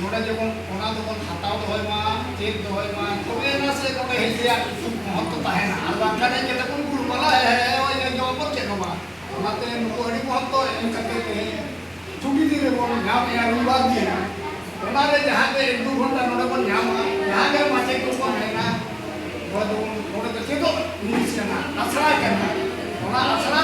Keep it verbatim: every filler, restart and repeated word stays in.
ᱱᱚᱰᱮ ᱡᱮᱢᱚᱱ ᱚᱱᱟ ᱫᱚᱵᱚᱱ ᱦᱟᱛᱟᱣ ᱫᱚᱦᱚᱭ ᱢᱟ, ᱪᱮᱫ ᱫᱚᱦᱚᱭ ᱢᱟ, ᱛᱚᱵᱮ ᱮᱱᱟ ᱥᱮ ᱱᱚᱰᱮ ᱦᱮᱡ ᱨᱮᱭᱟᱜ ᱢᱚᱦᱚᱛ ᱫᱚ ᱛᱟᱦᱮᱱᱟ᱾ ᱟᱨ ᱵᱟᱝᱠᱷᱟᱱ ᱦᱮᱡ ᱠᱟᱛᱮ ᱵᱚᱱ ᱜᱩᱞᱢᱟᱞᱟ, ᱦᱮ, ᱦᱮ, ᱦᱚᱸᱜᱼᱚᱭ ᱡᱮ ᱡᱚᱢ ᱵᱚᱱ ᱪᱮᱫ ᱦᱚᱸ ᱵᱟᱝ᱾ ᱚᱱᱟᱛᱮ ᱱᱩᱠᱩ ᱟᱹᱰᱤ ᱢᱚᱦᱚᱛ ᱫᱚ ᱮᱢ ᱠᱟᱛᱮ ᱛᱮᱦᱮᱧ ᱪᱷᱩᱴᱤ ᱫᱤᱱ ᱨᱮᱵᱚᱱ ᱧᱟᱢᱮᱜᱼᱟ, ᱨᱚᱵᱤᱵᱟᱨ ᱫᱤᱱ᱾ ᱚᱱᱟᱨᱮ ᱡᱟᱦᱟᱸ ᱜᱮ ᱮᱠ ᱫᱩ ᱜᱷᱚᱱᱴᱟ ᱱᱚᱰᱮ ᱵᱚᱱ ᱧᱟᱢᱟ, ᱡᱟᱦᱟᱸ ᱜᱮ ᱢᱟᱪᱮᱫ ᱠᱚᱵᱚᱱ ᱢᱮᱱᱟ, ᱱᱚᱣᱟ ᱫᱚ ᱱᱚᱰᱮ ᱫᱚ ᱪᱮᱫᱚᱜ ᱡᱤᱱᱤᱥ ᱠᱟᱱᱟ, ᱟᱥᱲᱟ ᱠᱟᱱᱟ᱾ ᱚᱱᱟ ᱟᱥᱲᱟ